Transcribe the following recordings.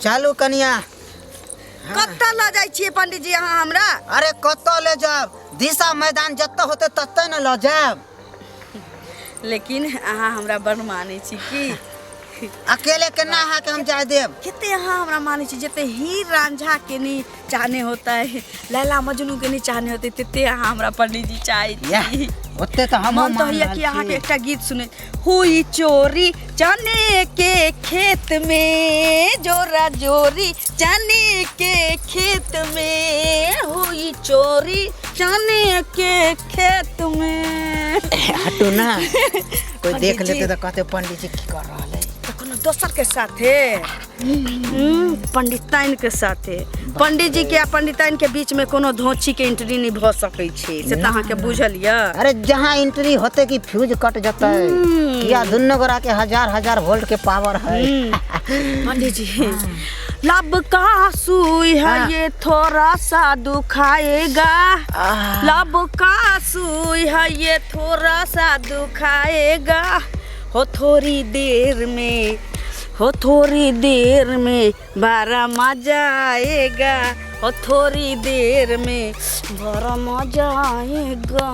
चलू कनिया। कतऽ लऽ जाइ छियै पंडीजी अहाँ हमरा? अरे कतऽ ले जायब, दिशा मैदान जतऽ होतै ततऽ ने लऽ जायब। लेकिन अहाँ हमरा बड़ मानै छी की? अकेले केना अहाँके हम जाय देब? कते अहाँ हमरा मानै छी, जते हीर रांझा के नहीं चाहने होता है, लैला मजनू के नहीं चाहने होते, तते अहाँ हमरा पंडीजी चाहै छी। ओते तऽ हमहूँ मन तऽ मान होइए रहल कि अहाँके छी। एकटा गीत सुने। हुई चोरी चने के खेत में, जोरा जोरी चने के खेत में, हुई चोरी चने के खेत में। हटू ना, कोई देख पंडीजी। लेते तऽ कहते पंडीजी की कर रहल है। तऽ कोनो दोसर के साथे, पंडिताइन के साथे। पंडीजी के आ पंडिताइन के बीच में कोनो धोची के एंट्री नहीं भऽ सकै छै, से तऽ अहाँके बुझल यऽ। अरे जहाँ एंट्री होते कि फ्यूज कट जतै, किया दुनू गोरा के हजार हजार वोल्ट के पावर है। पंडीजी, लब का सुई है ये थोड़ा सा दुखाएगा, लब का सुई है ये थोड़ा सा दुखाएगा, हो थोड़ी देर में, हो थोड़ी देर में बड़ा मजा आएगा, हो थोड़ी देर में बड़ा मजा आएगा।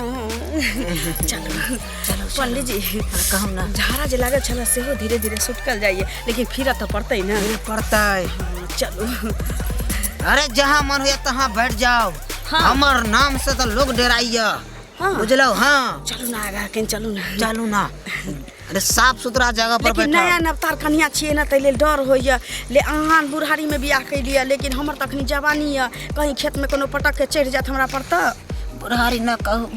चलो चलो पंडीजी। कहू ना। झाड़ा जे लागल छलै सेहो धीरे धीरे सुटकल जाइए, लेकिन फिरऽ तऽ पड़तै ने। पड़तै। चलू। अरे जहाँ मन होइए तहाँ बैठ जाओ। हमर नाम से तऽ लोग डराइए। बुझलौ? हाँ। चलू ना आगा कनि, चलू ना। चलू ना, अरे साफ सुथरा जगह पर लेकिन बैठा। नया नवतार कनिया छियै ने, ताहि लेल डर होइए। ले अहाँ बुढ़ारीमे बियाह केलियै, लेकिन हमर तऽ अखनी जवानी यऽ, कहीं खेतमे कोनो पटक के चढ़ि जायत हमरा पर तऽ। बुढ़ारी न कहू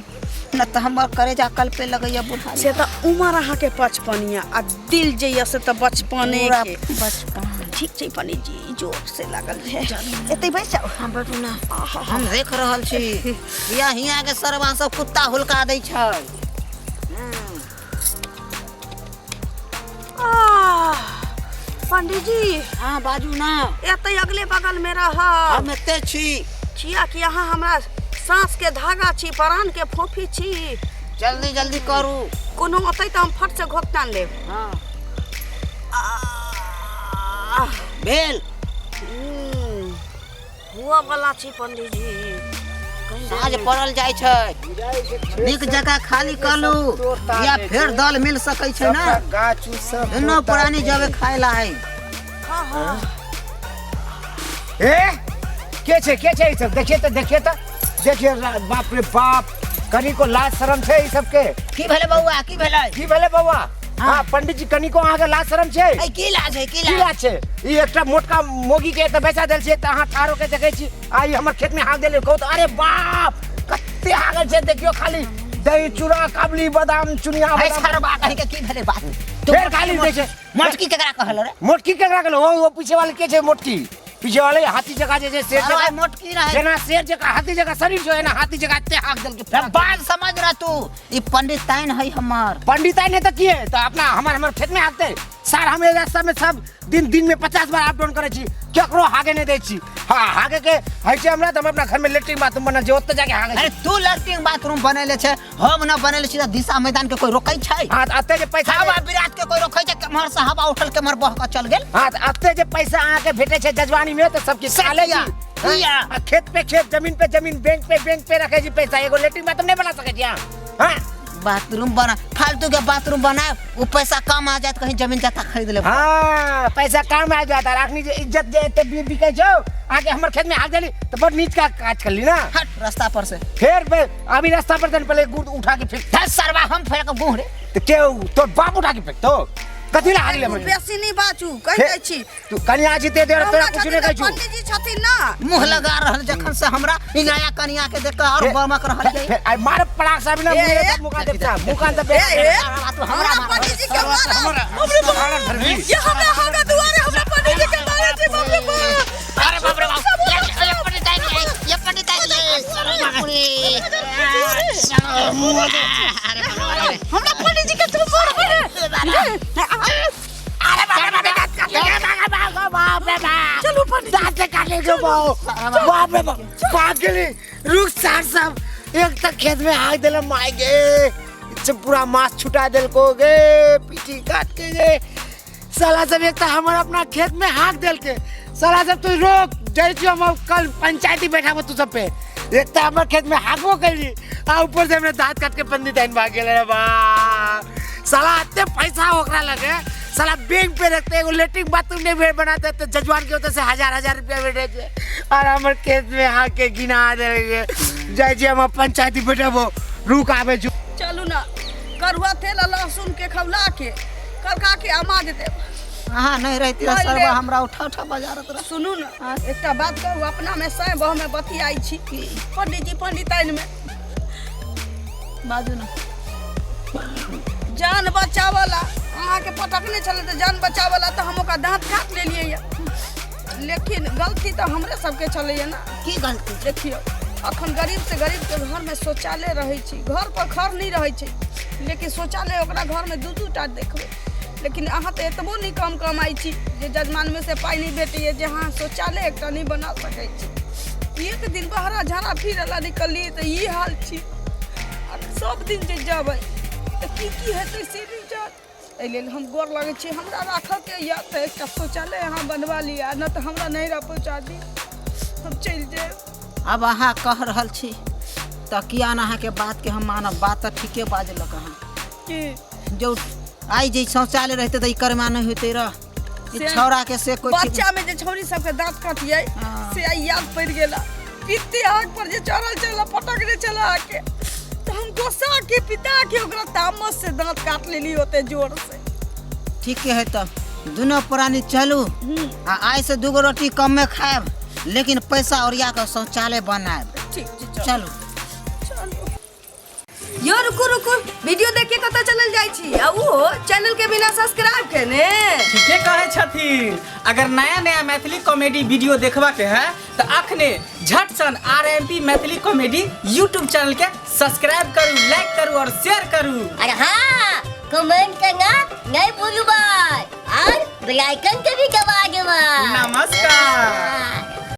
न तऽ हमर करेजा कलपे लगैया बुढ़ारी। से तऽ उमर अहाँके 55 यऽ आ दिल जे यऽ से तऽ बचपने पूरा के। बचपन। ठीक छै पंडीजी, जोर से लागल छै, एतै बैस जाउ। हम बैठू ना, हम देख रहल छी या हियाँ के सरवा सब कुत्ता हुलका दै छै। आह, पंडीजी। हाँ बाजू ना। एतै अगले बगल में रह। हम एते छी। छिया कि अहाँ हमरा साँस के धागा छी, प्राण के फोफी छी। जल्दी जल्दी करू। कोनो अतै तऽ हम फट से घोप तान लेब। हाँ। आह, भेल? हुआ वाला छी पंडीजी। कहीं साँझ पड़ल जाइ छै, नीक जगह खाली कलू या फेर दल मिल सकै छै ना। गाछ उछ सब दुनू प्राणी जबे खाय ला है। हाँ हाँ। ए के छै, के छै ई सब? देखिए तऽ, देखिए तऽ, देखिए, बाप रे बाप, कनिको लाज शरम छै ई सबके? की भेलै बौआ, की भेलै? की भेलै बौआ? हाँ पंडित जी, कनिको अहाँके लाज शरम छै? ऐ की लाज है, की की लाज? लाज छै? ई एकटा मोटका मोगी के एतऽ बैसा देल छियै तऽ अहाँ ठाढ़ होके देखै छी, आ ई हमर खेत में हाथ देले। कहू तऽ, अरे बाप, कते हागल छै देखियौ, खाली दही चूड़ा काबुली बादाम चुनिया है बादाम। सरबा कहीं के की भेलै बात? फेर खाली दै छै। मोटकी केकरा कहल रे? मोटकी केकरा कहल? ओ पीछे वाले के छै मोटकी? पीछे वाले हाथी जगह जे छै, शेर अरे जगह। मोटकी रहे। जेना शेर जगह हाथी जगह शरीर छै, एना हाथी जगह एते हाक देलकै। रे बात समझ रहा तू, ई पंडिताइन है हमर। पंडिताइन है तऽ की है? तऽ अपना हमर हमर खेत में हाकते सार। हम रास्ता में सब दिन दिन में 50 बार अप डाउन करै छी, केकरो हागे नहीं दै छी। हाँ हागे के होइ छै हमरा तऽ हम अपना घर में लेटरिन बाथरूम बनल छै, ओतऽ जाके हागे अरे छी। तू लैट्रिन बाथरूम बनेले छै, हम न बनेले छी तऽ दिशा मैदान के कोई रोकै छै? हाँ तऽ एते जे पैसा हवा विराट के कोई रोकै छै? केम्हर से हवा उठल केम्हर बह के चल गेल। हाँ तऽ एते जे पैसा अहाँके भेटै छै जजवानी में तऽ सब किछु खा लै छी। किया? आ खेत पे खेत, जमीन पे जमीन, बैंक पे बैंक पे रखे छी पैसा, एगो लेटरिन बाथरूम नहीं बना सकै छी अहाँ? हाँ बाथरूम बना, फालतू के बाथरूम बनाए, वो पैसा कम आ जात कहीं जमीन जाता खरीद ले। हाँ पैसा काम आ जाता। अखनी जे इज्जत जे एते बिकै छौ, आके हमर खेत में हाथ देली तो बड़ नीच का काज कर ली ना। हट रास्ता पर से। फिर अभी रास्ता पर से पहले गुड़ उठा के फेंक। धस सरवा, हम फेंक के गुड़ रे। तो के तोर बाप उठा के फेंक तो कथी ला हागले हमर? बेसी नहीं बाजू, कहि दै छी। तू कनिया छी ते देर तोरा हमरा कुछ नहीं कहै छथिन छु। पंडीजी छथिन ना। मुंह लगा रहल जखन से हमरा ई नया कनिया के देख के और बमक रहल है। फिर आई मार पड़ाक साहब ना, ए, मुंह ए। से मुका देता, मुका दे। ए, ए, तू हमरा हमरा मार। पंडीजी के मारब। ये हमरा होगा दुआरे हमरा पंडीजी के मारे छी, बाप रे बाप। अरे बाप रे बाप, ये पंडित आई रे, ये पंडित आई रे, सरवा रे। अरे बाप रे। हमरा पंडीजी के तू मारबे रे। अरे बाप रे बाप, बाप रे बाप, चलू पंडीजी। दांत से काट ले जो बाप रे बाप, भाग गेली। रुक सार सब, एक तक खेत में हाथ देले माय गे, से पूरा मांस छुटा देलको गे, पीठी काट के गे साला सब। एक तो हमर अपना खेत में हाक देलके, साला सब तू रोक जाइ छी हम अब कल पंचायती बैठाबो तू सब पे। एक तऽ हमर खेत में हागबो कैली आ ऊपर से हमरा दांत काट के पंडित आइन भाग गेलै रे बा। साला एते पैसा ओकरा लगे, साला बैंक पे रखते एगो लेट्रिन बाथरूम नहीं भेट बनाते तो जजवान के होते से हजार हजार रुपया भेटे छै और हमर खेत में हाके गिना देलकै। जाइ छी हम पंचायती बैठाबो, रुक आबै छी। चलू ना करुआ तेल आ लहसुन के खौला के करका के अमा देते। अहाँ नहीं रहती नहीं सरवा रे। हमरा उठा उठा बाजारत रह। सुनू ना एकटा बात कहू, अपना में सै बह में बतियाई छी पंडित जी पंडिताइन में। बाजू ना। जान बचावला अहाँके पटकने छलै तऽ जान बचावला तऽ हम ओकरा दाँत काट लेलियै यऽ, लेकिन गलती तऽ हमरे सबके छलैया ना। की गलती? देखियौ अखन गरीब से गरीब के घर में शौचालय रहै छै, घर पर खर नहीं रहै छै, लेकिन शौचालय ओकरा घर में दू दू टा देखबै। लेकिन अहाँ तऽ एतबो नहीं कम कमाइ छी जे जजमान में से पाइ नहीं भेटैए जे अहाँ शौचालय एकटा नहीं बना सकै छी। एक दिन बहरा झाड़ा फिरला निकललियै तऽ ई हाल छी, आ सब दिन जे जेबै तऽ की की हेतै से नहीं जान। एहि लेल हम गोर लगै छी, हमरा राखऽके यऽ तऽ एकटा शौचालय अहाँ बनवा लिअ, नहि तऽ हमरा नैहरा पहुँचा दिअ, हम चलि जायब। अब अहाँ कह रहल छी तऽ किया ने अहाँके बातके हम मानब? बात तऽ ठीके बाजलक अहाँ की जो आइ जे शौचालय रहते तऽ ई कर्मा नहीं होते रह। ई छौड़ा के से कोई ठीक बच्चा में जे छौड़ी सबके दाँत काटियै हाँ। से आइ याद पड़ि गेला। पित्ती आग पर जे चढ़ल छला पटकने छला आके, तऽ हम गोस्सा के पिता के ओकरा तामस से दाँत काट लेली ओते जोर से। ठीक है तब दुनू प्राणी चलू आ आइ से दूगो रोटी कम में खायब, लेकिन पैसा ओरिया के शौचालय बनायब। ठीक छै, चलू चलू। यो रुकू रुकू, वीडियो देख के कतऽ चलल जाइ छी? आ उहो चैनल के बिना सब्सक्राइब केने। ठीके कहै छथिन, अगर नया नया मैथिली कॉमेडी वीडियो देखबा के है तो अखने झट सन RMP Maithili comedy YouTube channel के सब्सक्राइब करू, लाइक करू और शेयर करू। अरे हाँ, कमेंट करना नहीं भूलू भाई और बेल आइकन के भी दबा देबा। नमस्कार।